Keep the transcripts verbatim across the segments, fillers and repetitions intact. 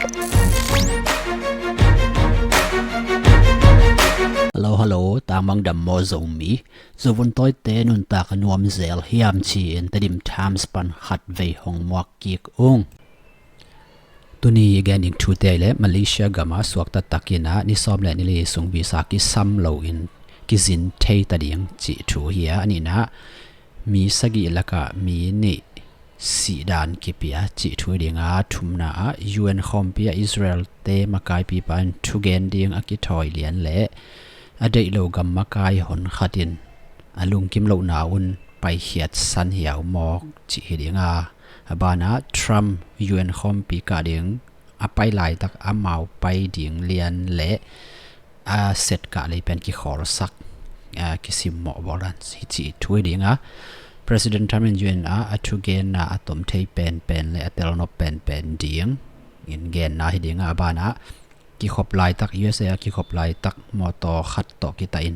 Hello, hello, tangmang dam maw Zomi? Zovun tawite nuntak a nuam zel hiam ci-in Tedim Times pan khat vei hong muak kik ung. Tuni gen ding thute le Malaysia gama suakta takin ah ni sawm le ni li sung visa kisam loin kizin thei ta ding cih thu hi a, a nihna mi sagih lakah mi nih sihdan kipia cih thu hi ding a, thumna ah U N khawmpi ah Israel te makaipipa in thugen ding a kithawi lian le a deih lo gam makai hon khat in a lungkim lohna un paikhiat san hiau mawk cih hi ding a, a banah Trump U N khawmpi kah ding a pai laitak amau pai ding lian le a set kah lei pen kikhawlsak, a, kisimmawh bawlan hi cih thu hi ding a, President Trump in U N ah a thugenna a tom thei penpen le a telnop penpen ding in genna hi ding a, a banah kikhop laitak, U S A a kikhop laitak mawtaw khat tawh kita in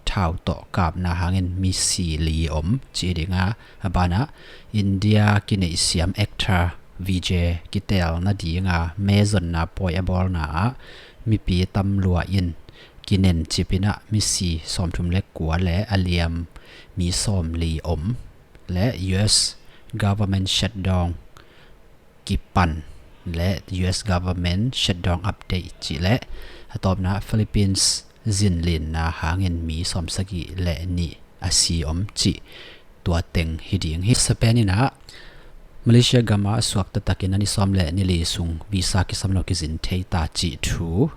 thau tawh kapna hangin misi li om cih ding a, a banah India kineihsiam actor Vijay kitelna ding a mezonna pawi a bawlna ah mipi tamlua in kinencip in ah misi sawmthum le kua le a liam mi sawmli om le U S government shutdown kipan le U S government shutdown update cih le a tawpna Philippines zinlinna hangin mi sawmsagih le nih a si om cih tua teng hi ding hi. Sapen in ah Malaysia gama a suakta takin a ni sawm le ni li sung visa kisam lo kizin thei ta cih thu,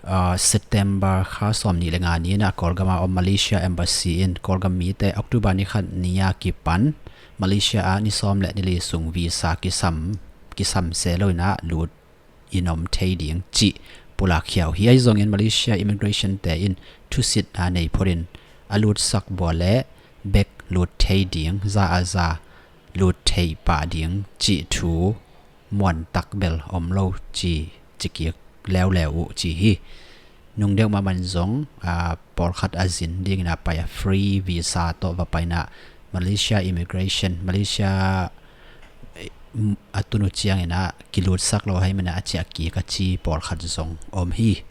ah, September kha sawm nih le nga ni in ah Kawlgama om Malaysia embassy in Kawlgam mite October ni khat ni a kipan Malaysia ah ni sawm le ni li sung visa kisam, kisam se lo in ah lut in om thei ding cih pulak hiau hi. Ahi zongin Malaysia immigration te in thusitna nei photin a lutsak bua le bek lut thei ding, za a za lut thei pah ding cih thu muantak bel om lo ci, ci kik leuleu uh ci hi. Nung deuh mahmah in zong, a, pawlkhat a zin dingin a pai a free visa tawh va paina Malaysia immigration, Malaysia, eh, a tun uh ciangin a kilutsak lo hai mana a ciah kik a ci pawlkhat zong om hi.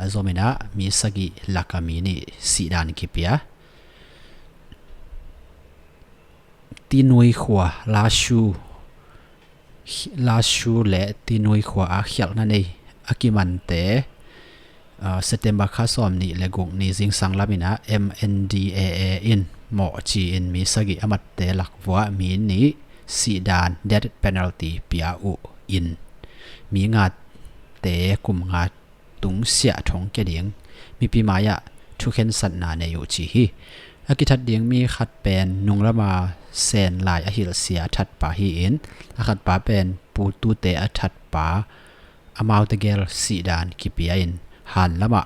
A zomin a mi sagih laka mi nih sihdan kipia. Tinui khua, Lashu, Lashu le Tinui khua a khialhna nei a kimante, ah, September kha sawm nih le guk ni zingsang lamin a M N D A A in mawh ci-in mi sagih a matte lakvua mi nih sihdan death penalty pia uh in mi ngate kum nga tung siah thong kia ding mipi mai-ah thukhensatna nei uh ci hi. A kithat ding mi khat pen nunglama sen lai a hilhsia a thatpa hi-in a khatpa pen putute a thatpa amau tegel sihdan kipia in hanlamah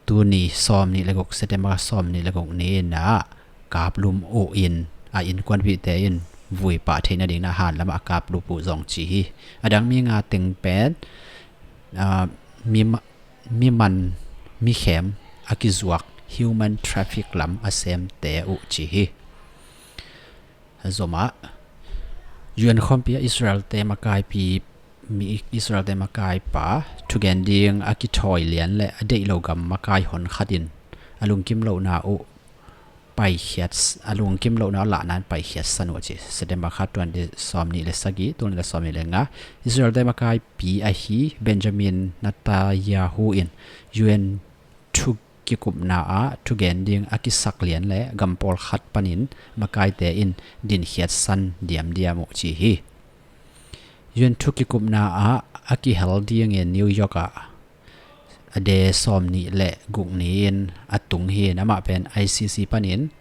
tuni sawm nih le guk September sawm nih le guk ni-in ah kaplum uh in a innkuanpihte in vui pah theih nadingin a hanlamah a kaplup uh zong ci hi. A dang mi nga teng pen, ah, mi ma-, mi man, mi khem a kizuak human traffic lam a semte uh ci hi. A zomah U N khawmpi a Israel te makaipi, mi Israel te makaipa thugen ding a kithawi lian le a deih lo gam makai hon khat in a lungkim lohna uh paikhiat, a lungkim lohna uh lahna in paikhiat san uh a ci. September kha tua ni sawm nih le sagih, tul nih le sawm nih le nga Israel te makaipi ahi Benjamin Netanyahu in U N thu kikupna ah thugen ding a kisak lian le gam pawlkhat panin makaite in dinkhiat san diamdiam uh ci hi. U N thu kikupna ah a kihel dingin New York ah a de sawm nih le guk ni-in a tung hi-in amah pen I C C panin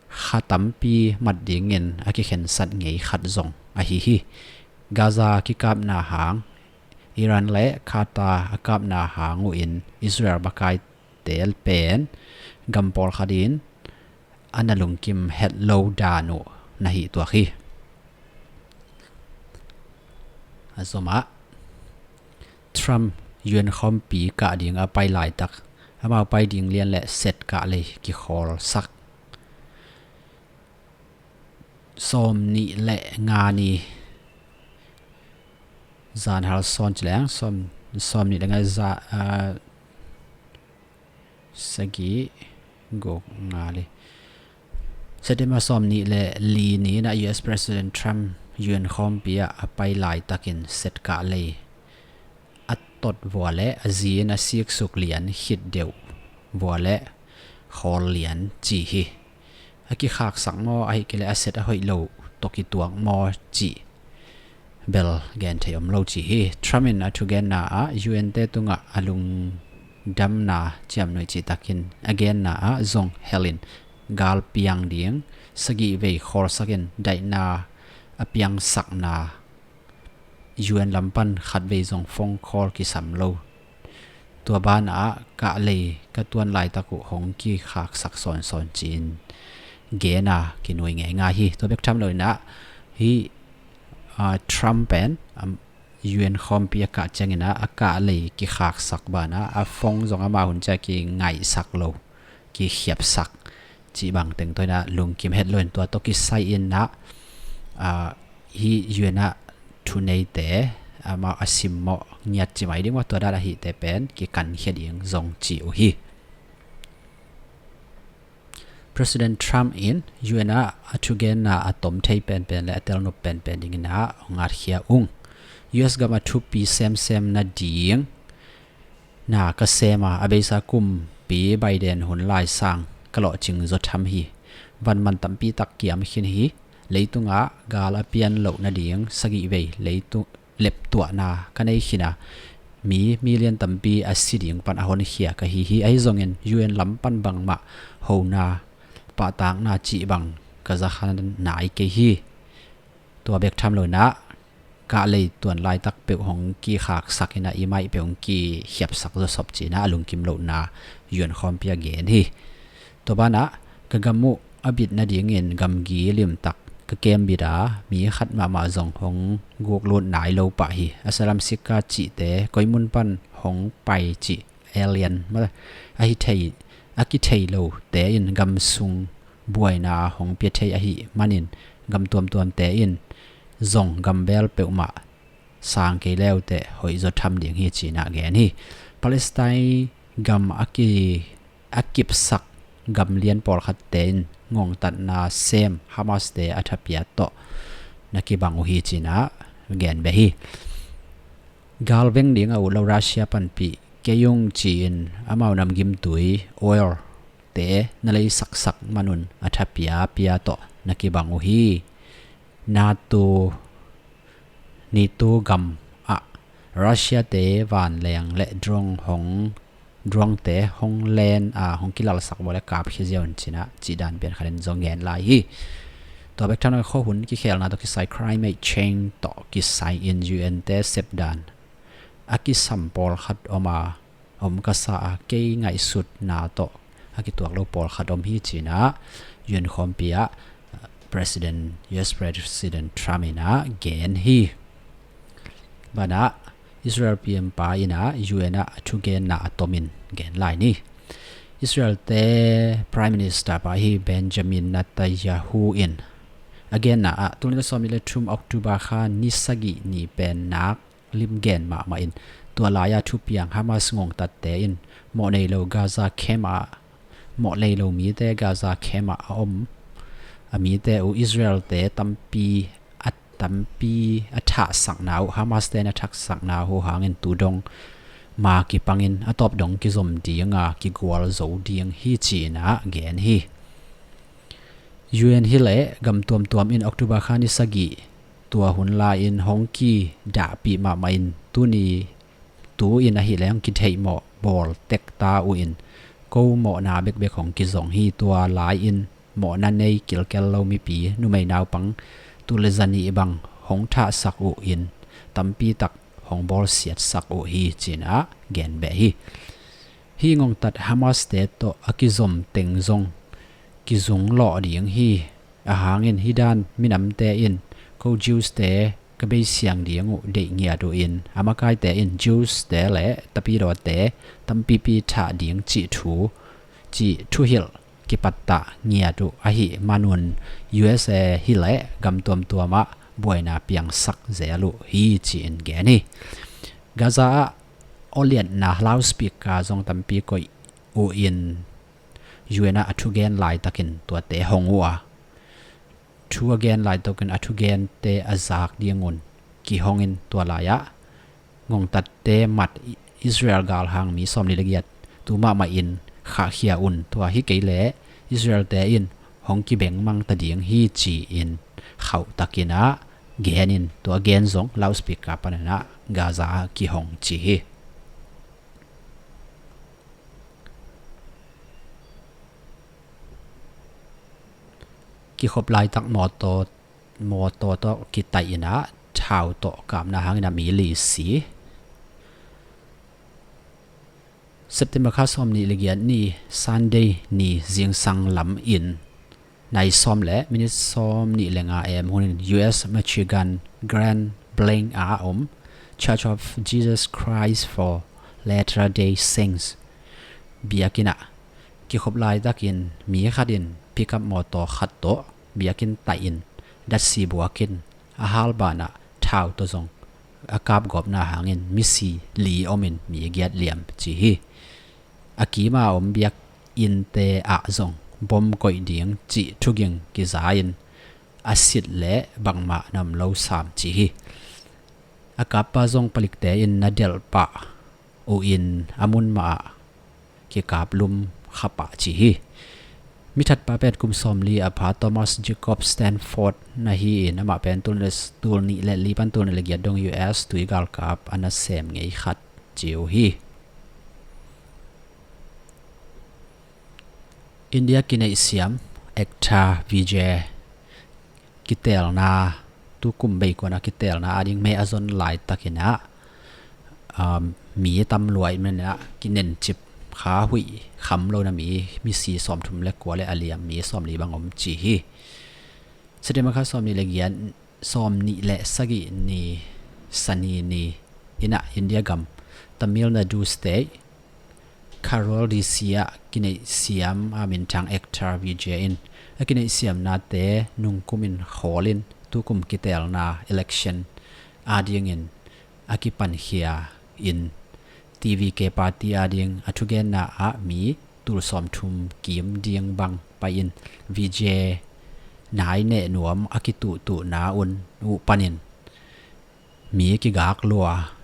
kha tampi mat dingin a kikhensat ngei khat zong ahi hi. Gaza kikapna hang, Iran le Qatar a kapna hang uh in Israel makaite pen gam pawlkhat in a na lungkim het lo dan uh na hi tuak hi. A zomah Trump U N khawmpi kah ding a pai laitak amau pai ding lian le set kah lei kikhawlsak. Sawm nih le nga ni Zan hal sawn ci leng sawm, sawm nih le nga za, ah, sagih, guk, nga li. September sawm nih le li ni-in ah U S President Trump U N khawmpi ah a pai laitakin set kah lei a tot vua le a zi in a siksuk lian khit deuh vua le khawl lian ci hi. A kikhaksak maw, ahih kei leh a set a hoih lo tawh kituak maw cih bel gen thei om lo ci hi. Trump in a thugenna ah U N te tungah a lungdamna ciamnuih cihtakin a genna ah zong helin gal piang ding, sagih vei khawlsakin daihna a piangsakna, U N lam pan khatvei zong phone call kisam lo. Tua banah kah lei ka tuan laitak uh hong kikhaksak sawnsawn ci-in gen a kinui ngeingai hi. Tua bek tham loin ah hih, ah, Trump pen, am, U N khawmpi a kah ciangin ah a kah lei kikhaksak banah a phone zong amah hun ciang kingaihsak lo, kikhiapsak cih bang teng tawh in ah lungkim het loin tua tawh kisai-in ah, ah, hih U N ah thuneite amau a simmawh ngiat ci mai ding maw, tua dan ahihte pen kikankhia ding zong ci uh hi. President Trump in U N ah a thugenna a tom thei penpen le a telnop penpen dingin ah hong ngatkhia ung. U S gam a thupi semsem nading na ka sem a, a beisa kumpi Biden hun lai sang ka lawhcing zaw tham hi. Van man tampi tak kiam khin hi. Leitungah gal a pian loh nading sagih vei leitung leptuahna ka nei khin a, mi million tampi a si ding pan a honkhia ka hi hi. Ahi zongin U N lam pan bangmah hona, pahtakna cih bang ka za kha nai kei hi. Tua bek tham loin ah kah lei tuan laitak peuh hong kikhaksak in ah i maih peuh hong kikhiapsak zawsop ci-in ah a lungkim lohna U N khawmpi a gen hi. Tua banah ka gam uh a bit nadingin gamgi limtak ka kembit a, mi khat mahmah zong hong guklut nai lo pah hi. Asylum seeker cihte, koi mun pan hong pai cih, alien maw, ahi thei, a kithei lote in gam sung buaina hong pia thei ahih manin gam tuamtuamte in zong gam bel peuhmah sang kei leuteh hoih zaw tham ding hi ci-in ah gen hi. Palestine gam a ki, a kipsak gam lian pawlkhatte in ngongtatna sem Hamas-te a thapiak tawh na kibang uh hi ci-in ah gen beh hi. Gal veng ding a ut lo Russia panpih kei ung ci-in amau namgimtui oil-te na leisaksak manun a thapiakpiak tawh na kibang uh hi. NATO, NATO gam ah Russia-te vanleng le drone hong, drone-te hong len a, hong kilalsak vua le kapkhia ziau un ci-in ah cih dan pian khat in zong gen lai hi. Tua bek tham loin khuahun kikhelna tawh kisai, climate change tawh kisai-in U N-te sepdan a kisam pawlkhat om a, om ka sa a, kei ngaihsutna tawh a kituak lo pawlkhat om hi ci-in ah U N khawmpi ah President, U S President Trump in ah gen hi. Banah Israel P M pa in ah U N ah a thugenna a tomin gen lai ni. Israel-te Prime Minister pa hi Benjamin Netanyahu in a genna ah, tul nih le sawmnih le thum October kha ni sagih ni pen nak lim gen mahmah in, tua lai-a thupiang Hamas ngongtatte in mawh nei lo Gaza camp ah, mawh nei lo mite Gaza camp ah a om a mite uh Israel-te tampi a, tampi a thahsakna uh, Hamas-te in a thahsakna uh hangin tu dong ma kipangin a tawp dong kizom ding a, kigual zo ding hi ci-in ah gen hi. U N hi leh gam tuamtuam in October kha ni sagih tua hun lai-in hong kidahpih mahmah in, tuni tu-in ahih leh hong kitheihmawh bawl tek ta uh in, ko mawhna bekbek hong kizong hi. Tua lai-in mawhna nei kilkel lo mipi numei naupang tul le zanih bang hong thahsak uh in, tampi tak hong bawlsiatsak uh hi ci-in ah gen beh hi. Hih ngongtat Hamas-te tawh a kizom teng zong kizung lawh ding hi. Ahang in hih dan minamte in ko Jews-te ka beisiang ding uh deih ngiat uh in, a makaite in Jews-te le tapidawte tampipi thah ding cih thu, cih thuhilh kipattah ngiat uh ahih manun U S A hi leh gam tuamtuam ah buaina piangsak zel uh hi ci-in gen hi. Gaza ah awliatna loudspeaker zong tampi koih uh in U N ah a thugen laitakin tuate hong uh a, thu a gen laitakin a thugente a zak dingun kihongin tua lai-ah ngongtatte mat Israel galhang mi sawmli le giat tu mahmah in khahkhia un, tua hi kei leh Israelte in hong kibengmang ta ding hi ci-in khauhtakin ah genin tua gen zong loudspeaker panin ah Gaza ah kihong ci hi. Kikhop laitak mawtaw mawtaw tawh kitaih in ah thau tawh kapna hangin ah mi li si. September kha sawmnih le giat ni Sunday ni zingsang lam in nai sawm le minit sawmnih le nga em hunin U S Michigan Grand Blanc a om Church of Jesus Christ for Latter-day Saints biakinn ah kikhop laitakin mi khat in pickup mawtaw khat tawh biakinn taih in datsi buakin a hal banah thau tawh zong a kapgawpna hangin misi li omin mi giat liam ci hi. A kima om biakinnte ah zong bom koih ding cih thuging kiza-in a sit le bangmah na om lo sam ci hi. A kappa zong palikte in na delh pah uh in a mun mah ah kikaplum khapah ci hi. Mithatpa pen kum sawmli a pha Thomas Jacob Stanford na hi-in amah pen tul nih le, tul nih le li pan tul nih le giat dong U S tui galkap a nasem ngei khat ci uh hi. India kineihsiam actor Vijay kitelna, tukum beikuan a kitelna ading me a zon laitakin ah, um, mi tam luai manin ah kinencip kha huih kham lo na mi, misi sawmthum le kua le a liam mi sawmli bang om ci hi. September kha sawmnih le giat, sawmnih le sagih ni Sani ni in ah India gam Tamil Nadu State Karol D C ah kineihsiam a minthang actor Vijay in a kineihsiamnate nungkumin khawlin tukum kitelna election adingin a kipankhia in T V K party ading a thugenna ah mi tul sawmthum kim ding bang pai-in Vijay nai neh nuam a kituhtuhna un uh panin mi kigak lua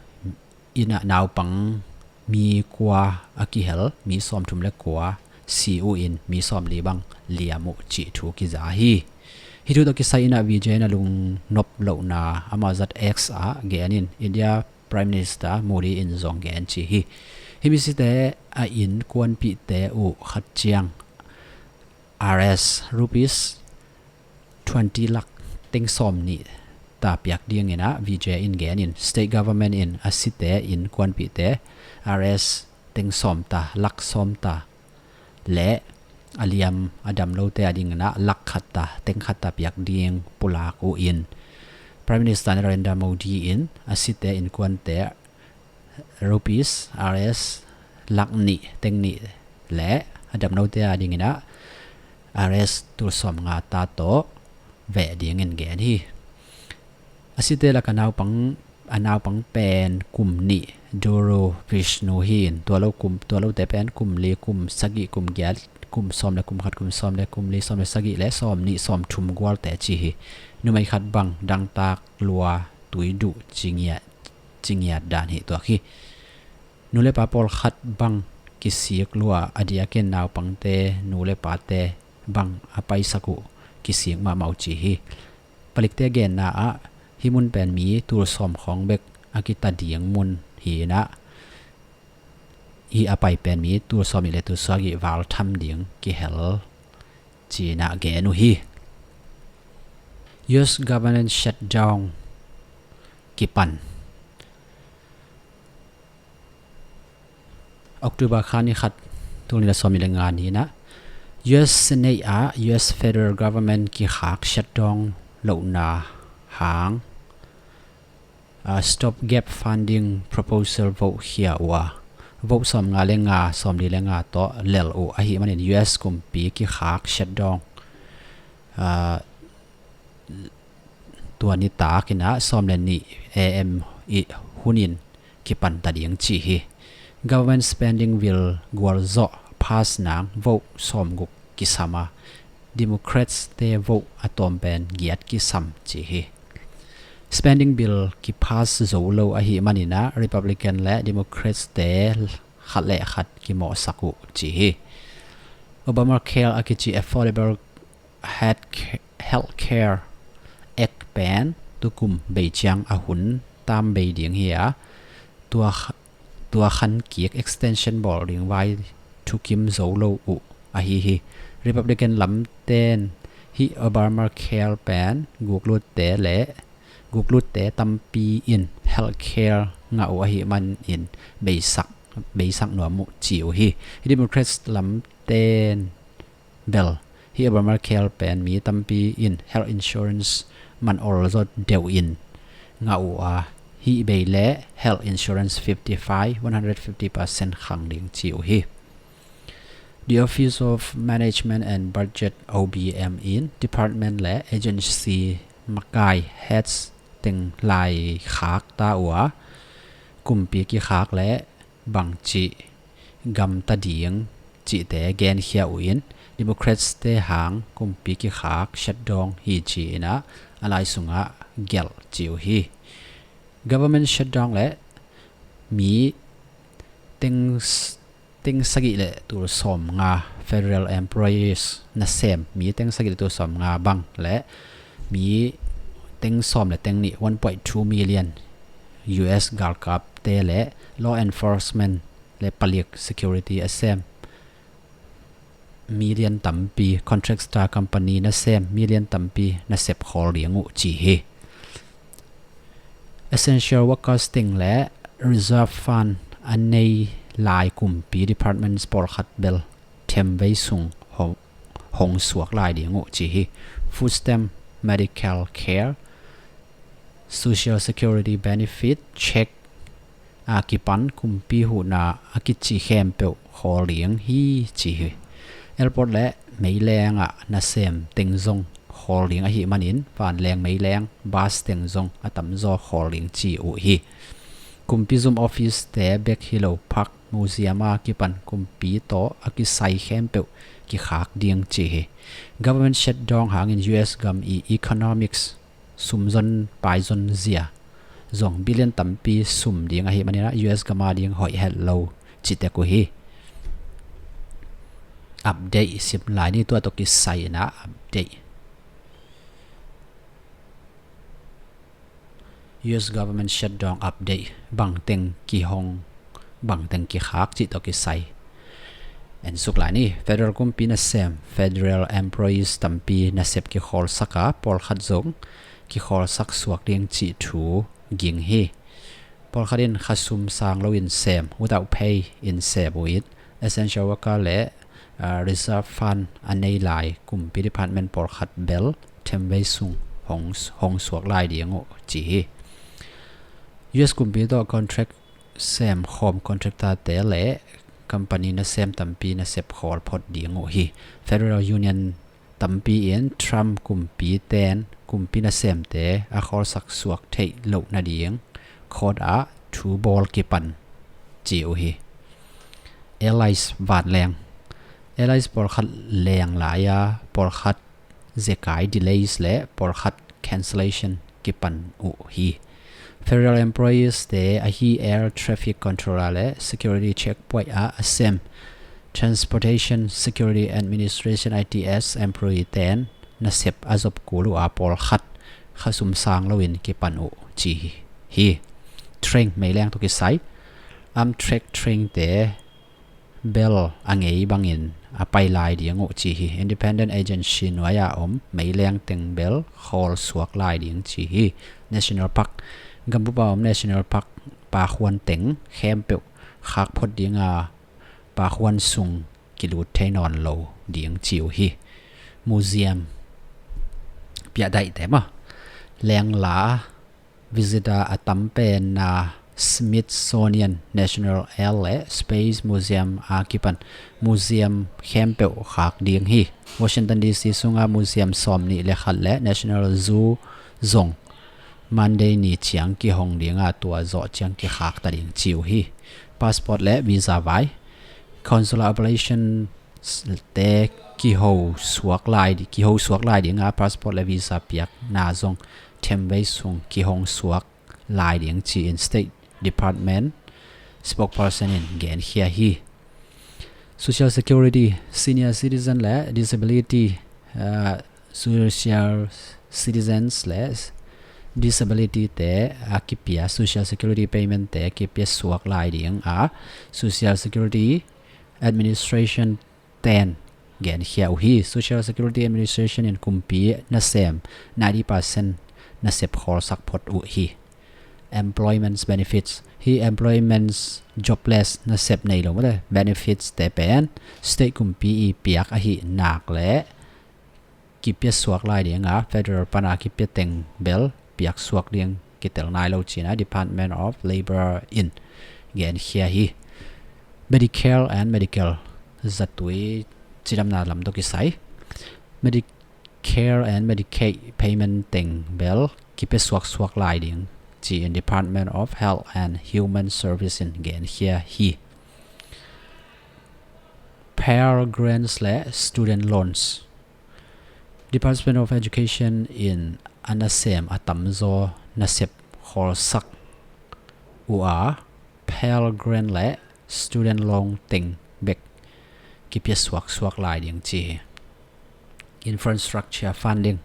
in ah naupang mi kua a kihel mi sawmthum le kua si uh in mi sawmli bang liam uh cih thu kiza hi. Hih thu tawh kisai in ah Vijay in a lungnop lohna amah zat X ah genin India Prime Minister Modi in zong gen ci hi. Hih misite a innkuanpihte uh khat ciang R S rupees twenty lakh teng sawmnih ta piak dingin ah Vijay in genin state government in a site innkuanpihte R S teng sawm ta, lakh sawm ta le a liam a dam lote adingin ah lakh khat ta, teng khat ta piak ding pulak uh in Prime Minister Narendra Modi in a site innkuante rupees R S lakh nih teng nih le a dam lote adingin ah R S tul sawmnga ta tawh veh dingin gen hi. A site lak a naupang, a naupang pen kum nih Duru Vishnu hi in tua lo kum, tua lote pen kum li, kum sagih, kum giat, kum sawm le kum khat, kum sawm le kum li, sawm le sagih le sawmnih, sawmthum gualte ci hi. Numei khat bang dangtak lua, tui duh, cingiat, cingiat dan hi tuak hi. Nu le pa pawlkhat bang kisik lua a diakin naupangte nu le pate bang a paisak uh kisik mahmah uh ci hi. Palikte genna ah hih mun pen mi tul sawm khawng bek a kita ding mun hi in ah hih a pai pen mi tul sawmnih le tul sagih val tham ding kihel ci-in ah gen uh hi. U S government shutdown kipan. October kha ni khat, tul nih le sawmnih le nga ni in ah U S Senate ah U S Federal Government kikhak shutdown lohna hang, ah, stopgap funding proposal vote khia uh a, vote sawmnga le nga, sawmli le nga tawh lel uh ahih manin U S kumpi kikhak shutdown, ah, tua nitak in ah sawm le nih A M i hunin kipan ta ding ci hi. Government spending bill gualzawh pass nang vote sawmguk kisam a, Democrats te vote a tawm pen giat kisam ci hi. Spending bill kipass zo lo ahih manin ah Republican le Democrats te khat le khat kimawhsak uh ci hi. Obamacare a kici Affordable Health Care Act pen tukum bei ciang a hun tam bei ding hi a, tua, tua khan kik extension bawl ding vai thukim zo lo uh ahi hi. Republican lamten hih Obamacare pen guklutte le guklutte tampi in healthcare ngah uh ahih manin beisak, beisak nuam uh ci uh hi. Democrats lamten bel hih Obamacare pen mi tampi in health insurance man ol zawt deuh in ngah uh a, hih bei le health insurance fifty five, one hundred fifty percent khang ding ci uh hi. The Office of Management and Budget, O B M, in department le agency makai heads teng lai khak ta uh a, kumpi kikhak le bangci gamta ding cihte genkhia uh in, Democrats te hang kumpi kikhak shutdown hi ci in ah a lai sungah gelh ci uh hi. Government shutdown le mi teng teng sagih le tul sawmnga federal employees nasem mi teng sagih le tul sawmnga bang le mi teng sawm le teng nih, one point two million U S galkapte le law enforcement le palik security a sem million tampi, contract star company nasem million tampi nasep khawl ding uh ci hi. Essential workers teng le reserve fund a nei lai kumpi departments pawlkhat bel themvei sung hong, hong suak lai ding uh ci hi. Food stamp, medical care, social security benefit, check a kipan kumpi huhna a kici khempeuh khawl ding hi ci hi. Airport le meileng ah nasem teng zong khawl ding ahih manin vanleng meileng bus teng zong a tamzaw khawl ding ci uh hi. Kumpi zum office te bek hi lo, park, museum a kipan kumpi tawh a kisai khempeuh kikhak ding ci hi. Government shutdown hangin U S gam i economics sumzon paizon zia zong billion tampi sum ding ahih manin ah U S gam a ding hoih het lo ci tek uh hi. Update sim lai ni, tua tawh kisai in ah update. U S government shutdown update, bangteng kihong, bangteng kikhak cih tawh kisai en suk lai ni. Federal kumpi nasem, federal employees tampi nasep kikhawlsak a, pawlkhat zong kikhawlsak suak ding cih thu ging hi. Pawlkhat in khasum sang loin sem, without pay in sem uh in, essential worker le, ah, reserve fund a nei lai kumpi department pawlkhat bel themvei sung hong, hong suak lai ding uh ci hi. U S kumpi tawh contract sem khawm contractor te le company nasem tampi nasep khawl phot ding uh hi. Federal Union tampi in Trump kumpi ten kumpi nasemte a khawlsak suak theih loh nading court ah thu bawl kipan ci uh hi. Airlines vanleng, airlines pawlkhat leng lai a, pawlkhat zekai delays le pawlkhat cancellation kipan uh hi. Federal employees te ahi air traffic controller le security checkpoint ah a sem Transportation Security Administration, I T S, employee ten nasep a zop kul uh a, pawlkhat khasum sang loin kipan uh ci hi. Train meileng tawh kisai, Amtrak train te bel a ngei bangin a pai lai ding uh ci hi. Independent agency nuai a om meileng teng bel khawl suak lai ding ci hi. National Park, gambup a om National Park pakhuan teng khempeuh khak phot ding a, pakhuan sung kilut thei nawn lo ding ci uh hi. Museum piahdaihte mah, lengla visitor a tam penna Smithsonian National Air le Space Museum a kipan museum khempeuh khak ding hi. Washington D C sunga museum sawm nih le khat le National Zoo zong Monday ni ciang kihong ding a, tua zawh ciang kikhak ta ding ci uh hi. Passport le visa vai, consular operation te kiho suak lai, kiho suak lai ding a, passport le visa piakna zong themvei sung kihong suak lai ding ci-in State Department spokesperson in genkhia hi. Social Security, senior citizen le disability, uh, social citizens le disability te a kipia Social Security payment te kipia suak lai ding a, Social Security Administration ten genkhia uh hi. Social Security Administration in kumpi nasem ninety percent nasep khawlsak phot uh hi. Employment benefits, hi employment, jobless, nasep nei lo mate benefits te pen state kumpi i piak ahi nak le kipia suak lai ding a, federal pana kipia teng bel piak suak ding kitel nai lo ci-in a, Department of Labor in genkhia hi. Medicare and Medicaid, zatui cidamna lam tawh kisai, Medicare and Medicaid payment teng bel kipia suak suak lai ding ci-in Department of Health and Human Service in genkhia hi. Pell Grants le student loans, Department of Education in a nasem a tamzaw nasep khawlsak uh a, Pell Grant le student loan teng bek kipia suak suak lai ding ci hi. Infrastructure funding,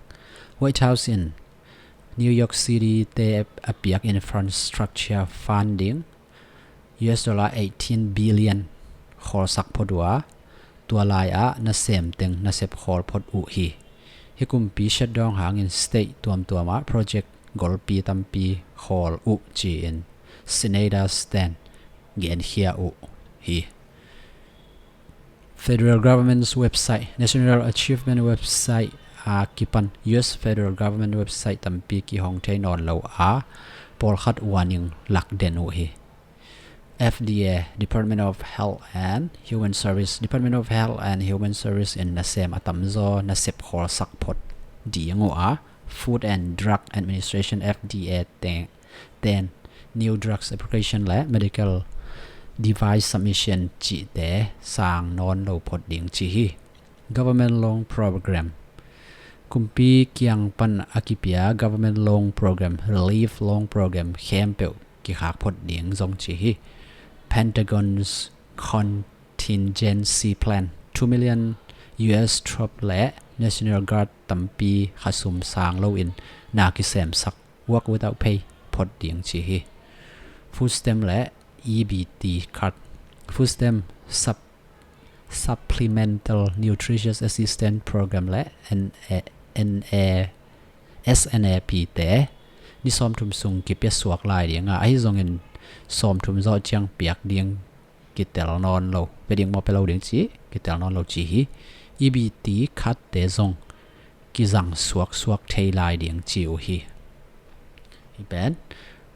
White House in New York City te a piak infrastructure funding U S dollar eighteen billion khawlsak phot uh a, tua lai ah nasem teng nasep khawl phot uh hi. Hi kumpi shutdown hangin state tuamtuam ah project golpi tampi khawl uh ci-in Senator Stan genkhia uh hi. Federal Government's website, National Achievement website a kipan U S Federal Government website tampi kihong thei nawn lo a, pawlkhat warning lak den uh hi. F D A, Department of Health and Human Service, Department of Health and Human Service in nasem a tamzaw nasep khawlsak phot ding uh a, Food and Drug Administration, F D A te ten new drugs application le medical device submission cihte sang nawn lo phot ding ci hi. Government loan program, kumpi kiang pan a kipia government loan program, relief loan program khempeuh kikhak phot ding zong ci hi. Pentagon's contingency plan, two million U S troop le National Guard tampi khasum sang loin na kisemsak, work without pay phot ding ci hi. Food stamp le E B T card, food stamp sub, Supplemental Nutritious Assistance Program le N A, N A, S N A P te ni sawmthum sung kipia suak lai ding a, ahi zongin sawmthum zawh ciang piak ding kitel nawn lo, pia ding maw pia lo ding ci kitel nawn lo ci hi. E B T card te zong kizang suaksuak thei lai ding ci uh hi. Hi pen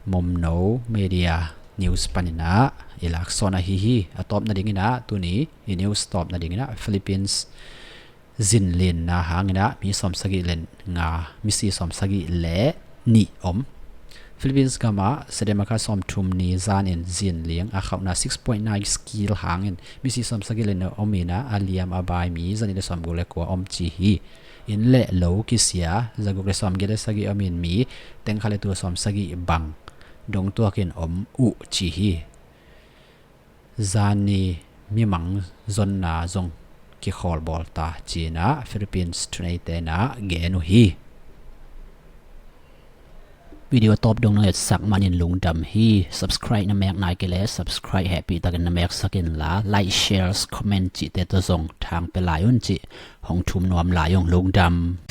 Momno Media News panin ah i laksawn ahi hi. A tawpna dingin ah tuni i news tawpna dingin ah Philippines zinlinna hangin ah mi sawmsagih le nga, misi sawmsagih le nih om. Philippines gam ah September kha sawmthum ni zanin zinling a khauhna six point nine scale hangin misi sawmsagih le nih om in ah a liam a bai mi zanih le sawmguk le kua om ci hi. Inn le lo kisia zaguk le sawmgiat le sagih om in mi tengkhat le tul sawmsagih bang dongtuakin om uh ci hi. Zani mimang zonna zong kikhawlbawl ta ci-in ah Philippines thuneite in ah gen uh hi. Video tawp dong na etsak manin lungdam hi. Subscribe na mek nai kei le subscribe hehpih takin na meksak inla, like, shares, comment cihte tawh zong thang pia lai un cih hong thum nuam lai ung. Lungdam.